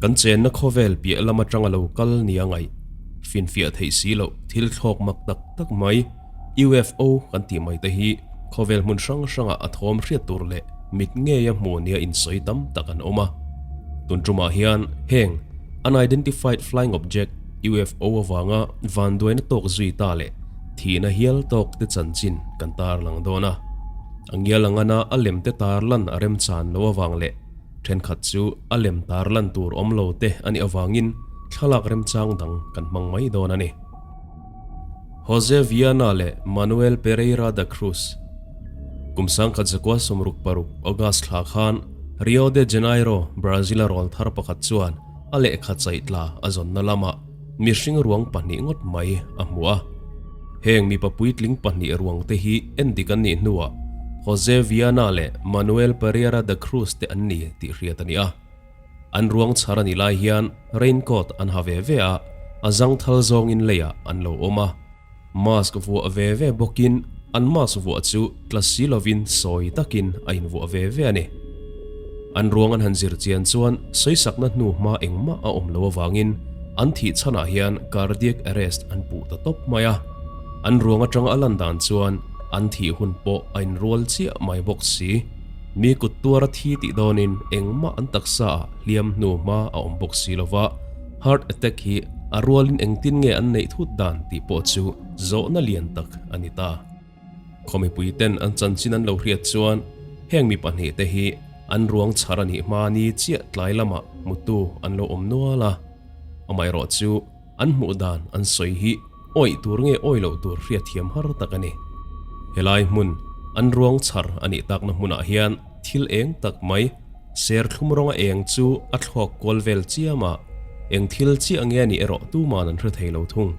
Kan chenna khawvel piah lam atanga lo kal nia ngaih finfiah theih si loh thil thlawk mak tak tak mai, UFO kan tih mai te hi khawvel hmun hrang hrangah a thawm hriat tur leh mit ngeia hmu nia insawi tam tak an awm a. Tun tumah hian heng Unidentified Flying Object, UFO, avanga vanduaina tawk zui ta leh thihna hial tawk te chanchin kan tarlang dawn a. A ngial angana a lem te tarlan a remchan lo avang leh Thenkhat chu a lem tar lan tur awm lo te a nih avangin thlalak remchang dang kan hmang mai dawn a ni. Jose Viana leh Manuel Pereira da Cruz. Kum 1966 August thla khan Rio de Janeiro, Brazil-a rawl thar pakhat chuan a lehkha chaih tla a zawnna lamah mihring ruang pahnih ngawt mai a hmu a. Heng mipa puitling pahnih ruang te hi endik an nih hnuah Jose Viana leh Manuel Pereira da Cruz te an ni tih hriat a ni a. An ruang chhar a nih lai hian raincoat an ha ve ve a, a zangthal zawngin leiah an lo awm a. Mask vuah ve ve bawkin an mask vuah chu tla si lovin sawi takin a invuah ve ve a ni. An ruang an han zir chian chuan sawisakna hnu hma engmah a awm lo avangin an thih chhanah hian cardiac arrest an puh ta tawp mai a. An ruang atanga a lan dan chuan an thih hun pawh a inrual chiah mai bawk si. Mi kut tuara thi tih dawnin engmah an taksa ah hliam hnu hma a awm bawk si lova, heart attack hi a rualin engtin nge an neih thut dan tih pawh chu zawhna lian tak a ni ta. Khaw mipui ten an chanchin an lo hriat chuan heng mi pahnih te hi an ruang chhar a nih hma ni chiah tlai lamah hmutu an lo awm nual a. Amaherawh chu an hmuh dan an sawi hi awih tur nge awih loh tur hriatthiam har tak a ni. Helai hmun an ruang chhar a nih takna hmunah hian thil eng tak mai serthlum rawnga eng chu a thluak kual vel chiam a, eng thil chiah nge a nih erawh tuman an hre thei lo thung.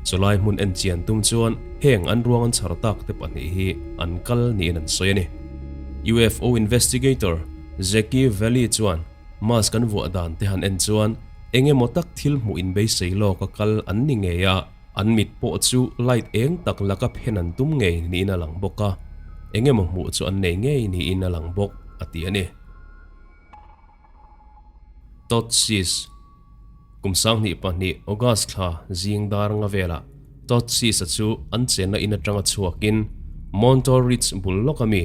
Chulai hmun en chian tum chuan heng an ruang an chhar tak te pahnih hi an kal niin an sawi a ni. UFO investigator Jackie Valley chuan mask an vuah dan te han en chuan eng emaw tak thil hmuh inbeisei lawk a kal an ni ngei a, an mit pawh chu light eng tak laka phen an tum ngei niin a lang bawk a, eng emaw hmuh chu an nei ngei niin a lang bawk, a ti a ni. Todd Sis. Kum 2002 August thla zing dar nga velah Todd Sis-a chu an chenna in atanga chhuakin Montour Ridge bul lawk ami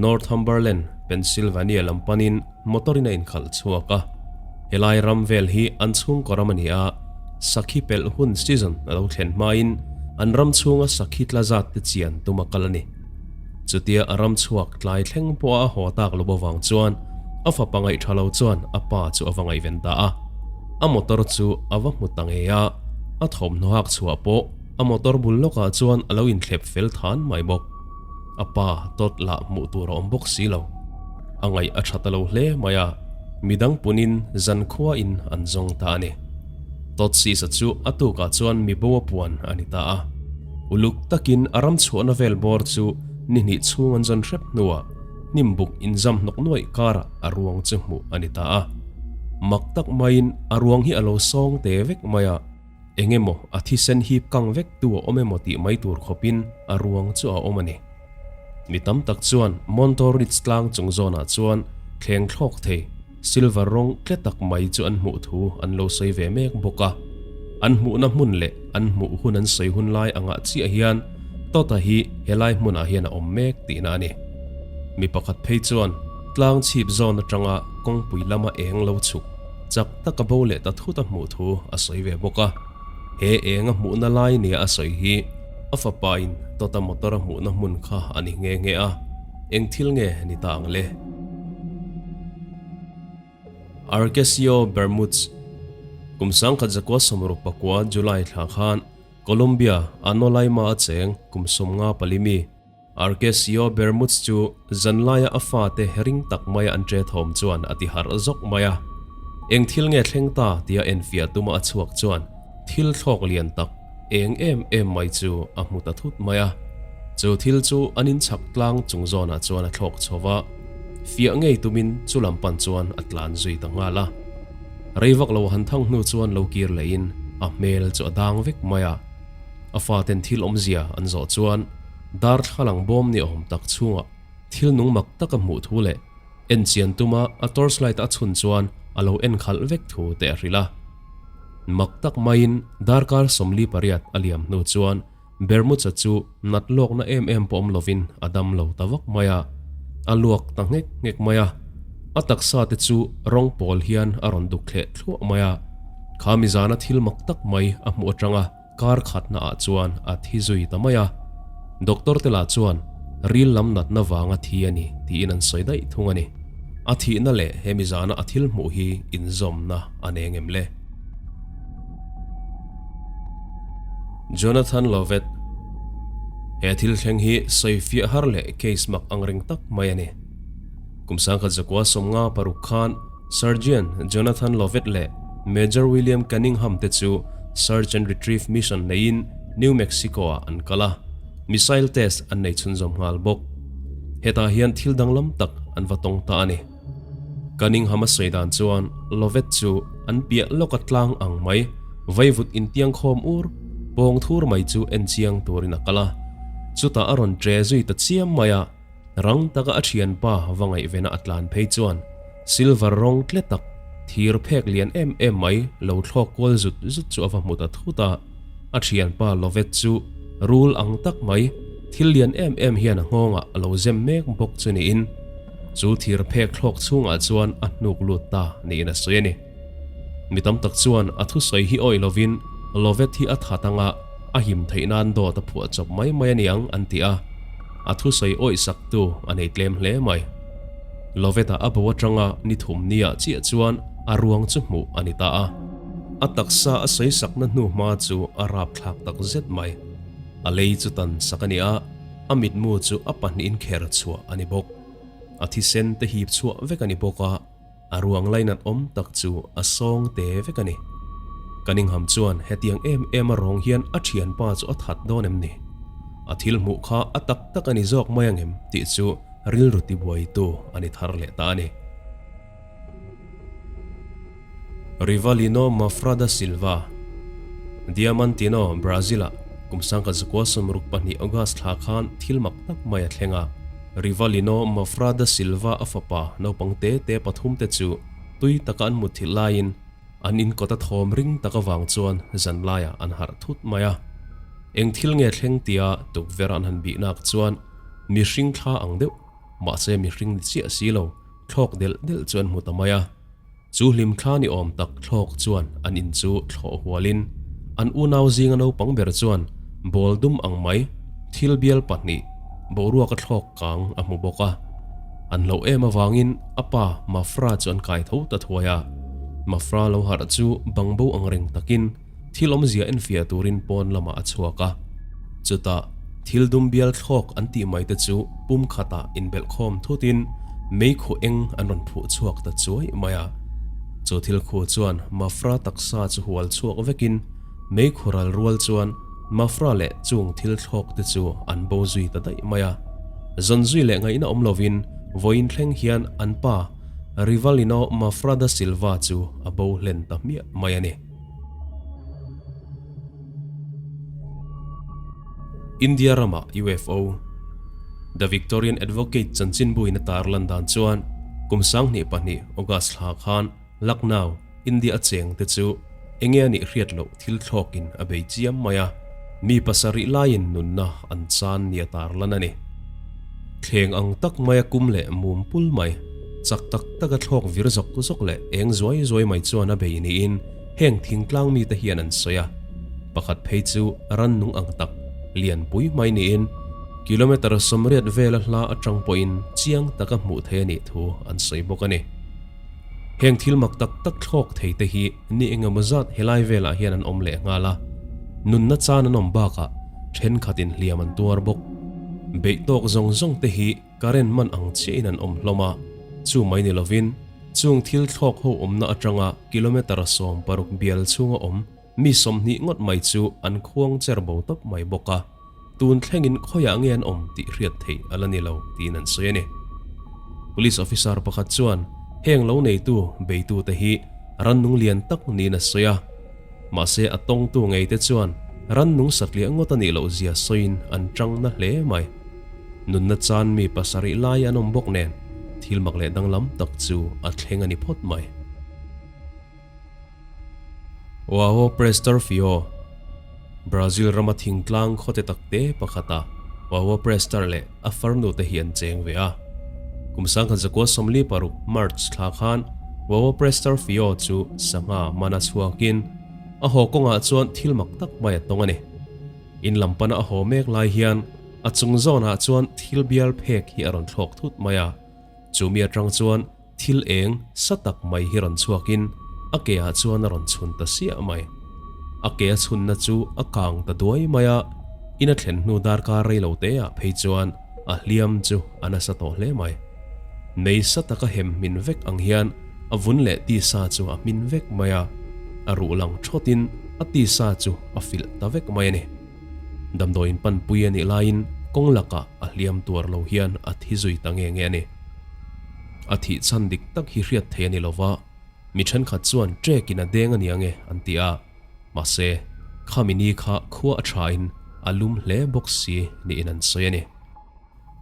Northumberland, Pennsylvania lam panin motor in a inkhalh chhuak a. Helai ram vel hi an chhungkaw ram a ni a, sakhi pelh hun season a lo thlen hmain an ram chhunga sakhi tla zat te chian tum a kal a ni. Chutia a ram chhuak tlai thleng pawha a haw tak lo avang chuan a fapa ngaih tha lo chuan a pa chu a va ngaihven ta a. A motor chu a va hmu ta ngei a, a thawmhnaw hak chhuah pawh a motor bul lawkah chuan a lo inthlep fel than mai bawk. A pa tawt lah hmuh tur a awm bawk si lo. A ngaih a tha ta lo hle mai a, midang punin zankhuain an zawng ta a ni. Tawt sisa chu a tukah chuan mi bo a puan a ni ta a. Uluk takin a ram chhuahna vel bawr chu ni hnih chhung an zawn hrep hnuah hnim buk inzam hnawk nuaih karah a ruang chu hmuh a ni ta a. Mak tak maiin a ruang hi a lo sawng te vek mai a, eng emaw a thisen hip kang vek tu a awm emaw tih mai tur khawpin a ruang chu a awm a ni. Mi tam tak chuan Monto Ridge tlang chung zawnah chuan thleng thlawk thei silver rawng tle tak mai chu an hmuh thu an lo sawi ve mek bawk a. An hmuhna hmun leh an hmuh hun an sawi hun lai angah chiah hian Tota hi helai hmunah hian a awm mek tihna a ni. Mi pakhat phei chuan tlang chhip zawn atanga kawngpui lama eng lo chhuk chak taka bo leh ta thut a hmuh thu a sawi ve bawk a. He eng a hmuhna lai nia a sawi hi a fapa in Tota motor a hmuhna hmun kha a ni nghe nghe a, eng thil nge ni ta ang le? Arcesio Bermudez, Kum 1969 July thla khan Colombia Anolaima a cheng kum 54 mi Arcesio Bermudez chu zanlaia a fate ring tak maia an ṭe thawm chuan a ti harh zawk mai a. Eng thil nge thleng ta tia enfiah tuma a chhuak chuan thil thlawk lian tak eng em em mai chu a hmu ta thut mai a. Chu thil chu an inchhak tlang chung zawnah chuan a thlawk chho va, fiah ngei tumin chu lam pan chuan a tlan zui ta nghal a. Rei vak lo han thang hnu chuan lo kir lehin a hmel chu a dang vek mai a. A faten thil awmzia an zawh chuan darthlalang bawm ni awm tak chhungah thil nung mak taka hmuh thu leh enchian tuma a torchlight a chhun chuan a lo en khalh vek thu te a hrilh a. Mak tak maiin darkar 48 a liam hnu chuan Bermucha chu nat lawkna em em pawh awm lovin a dam lo ta vak mai a, a luak ta nghek nghek mai a. A taksa te chu rawng pawl hian a rawn duk thleh thluah mai a. Kha mizana thil mak tak mai a hmuh atanga kar khatna ah chuan a thi zui ta mai a. Doctor te lah chuan ril lam natna vanga thi a ni tiin an sawi daih thung a ni. A thihna leh he mizana a thil hmuh hi inzawmna a nei ngem le? Jonathan Lovett He thil thleng hi sawifiah har leh case mak ang reng tak mai a ni. Kum sangkhat zakua 56 khan Surgeon Jonathan Lovett leh Major William Cunningham te chu search and retrieve mission neiin New Mexico-ah an kal a, missile test an nei chhunzawm nghal bawk. Hetah hian thil danglam tak an va tawng ta a ni. Cunningham a sawi dan chuan Lovett chu an piah lawka tlang ang mai, vaivut intiangkhawm ur, pawng thur mai chu en chiang turin a kal a. Chutah a rawn ṭe zui ta chiam mai a, rang taka a ṭhianpa va ngaihvena a tlan phei chuan silver rawng tle tak, thir phek lian em em mai lo thlawk kual zut zut chu a va hmu ta thut a. A thianpa Lovett chu rul ang tak mai, thil lian em em hian a nghawngah a lo zem mek bawk chu niin, chu thir phek thlawk chhungah chuan a hnuk lut ta niin a sawi a ni. Mi tam tak chuan a thusawi hi awih lovin Lovett hi a that anga a him theih nan dawt a phuah chawp mai mai a niang an ti a, a thusawi awih saktu a nei tlem hle mai. Lovett-a a bo atanga ni thum niah chiah chuan a ruang chu hmuh a ni ta a. A taksa a sawi sakna hnu hma chu a rapthlak tak zet mai. A lei chu tan sak a ni a, a mitmu chu a pahnihin kher chhuah a ni bawk. A thisen te hip chhuah vek a ni bawk a, a ruang lainat awm tak chu a sawng te vek a ni. Cunningham chuan hetiang em em a rawng hian a thianpa chu a that dawn em ni? A thil hmuh kha a tak tak a ni zawk mai ang em tih chu rilru tibuaitu a ni thar leh ta a ni. Rivalino Mafra da Silva, Diamantino, Brazil-ah kum sangkhat zakua 62 August thla khan thil mak tak mai a thleng a. Rivalino Mafra da Silva a fapa naupang te te pathum te chu tui taka an mutthilh laiin an inkawt a thawm ring tak avang chuan zanlaiah an harh thut mai a. Eng thil nge thleng tia tukverh an han bihnak chuan mihring thla ang deuh, mahse mihring ni chiah si lo, thlawk delh delh chu an hmu ta mai a. Chu hlimthla ni awm tak thlawk chuan an in chu thlawh hualin an unau zinga naupang ber chuan ball dum ang mai thil bial pahnih boruaka thlawk kang a hmu bawk a. An hlauh em avangin a pa Mafra chu an kai tho ta thuai a. Mafra lo harh chu bangbo ang reng takin Thil awmzia enfiah turin pawn lamah a chhuak a, chutah thil dum bial thlawk an tih mai te chu pum khatah inbelh khawm thutin meikhu eng an rawn phuh chhuak ta chuai mai a. Chu thil khu chuan Mafra taksa chu hual chhuak vekin meikhu ral rual chuan Mafra leh chung thil thlawk te chu an bo zui ta daih mai a. Zawn zui leh ngaihna awm lovin vawiin thleng hian an pa Rivalino Mafra da Silva chu a bo hlen ta hmiah mai a ni. India rama UFO, The Victorian Advocate chanchinbuin a tarlan dan chuan kum 2002 August thla khan Lucknow, India a cheng te chu enge a nih hriat loh thil thlawkin a bei chiam mai a, mi pasarih laiin nunna an chan ni a tarlan a ni. Thleng ang tak maia kum leh mum pul mai, chak tak taka thlawk vir zawk zawk leh eng zuai zuai mai chuan a bei niin heng thingtlang mite hian an sawi a. Pakhat phei chu rannung ang tak, lianpui mai niin kilometre 80 vela hla atang pawhin chiang taka hmuh theih a nih thu an sawi bawk a ni. Heng thil mak tak tak thlawk thei te hi ni engemaw zat helai velah hian an awm leh nghal a, nunna chan an awm bakah thenkhatin hliam an tuar bawk. Beih tawk zawng zawng te hi current man ang chiahin an awm hlawm a, chu mai ni lovin chung thil thlawk ho awmna atanga kilometre 60 bial chhunga awm Mi 20 ngawt mai chu an khuang cher bo tawp mai bawk a, tun thlengin khawiah nge an awm tih hriat theih a la ni lo tiin an sawi a ni. Police officer pakhat chuan heng lo neitu beitute hi rannung lian tak niin a sawi a, mahse a tawngtu ngeite chuan rannung satliah ngawt a nih loh zia sawiin an tang na hle mai. Nunna chan mi pasarih lai an awm bawk nen thil mak leh danglam tak chu a thleng a ni phawt mai. Wao Prestor Fio, Brazil rama thingtlang khawte takte pakhata Wao Prestor leh a farnu te hi an cheng ve a. Kum 1946 March thla khan Wao Prestor Fio chu sangha mana chhuakin a haw kawngah chuan thil mak tak mai a tawng a ni. In lam pana a haw mek lai hian a chung zawnah chuan thil bial phek hi a rawn thlawk thut mai a. Chumi atang chuan thil eng sa tak mai hi rawn chhuakin a ke ah chuan a rawn chhun ta siah mai. A ke a chhunna chu a kang ta duai mai a, in a thlen hnu darkar rei lo te ah phei chuan a hliam chu a nasa tawh hle mai. Mei sa taka hem hmin vek ang hian a vun leh tisa chu a hmin vek mai a, a ruh lang thawtin a tisa chu a filh ta vek mai a ni. Damdawiin panpui a nih laiin kawng lakah a hliam tuar lo hian a thi zui ta nge nge a ni. A thih chhan dik tak hi hriat thei a ni lova, mi thenkhat chuan ṭekin a deng a ni ange an ti a, mahse, khami ni kha khua a thain a lum hle bawk si niin an sawi a ni.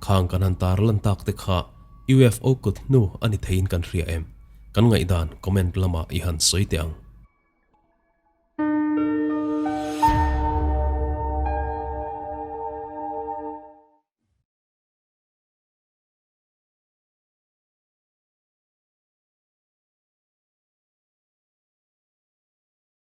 Khang kan han tar lan tak te kha UFO kut hnu a ni theiin kan hria em? Kan ngaihdan comment lamah i han sawi teh ang.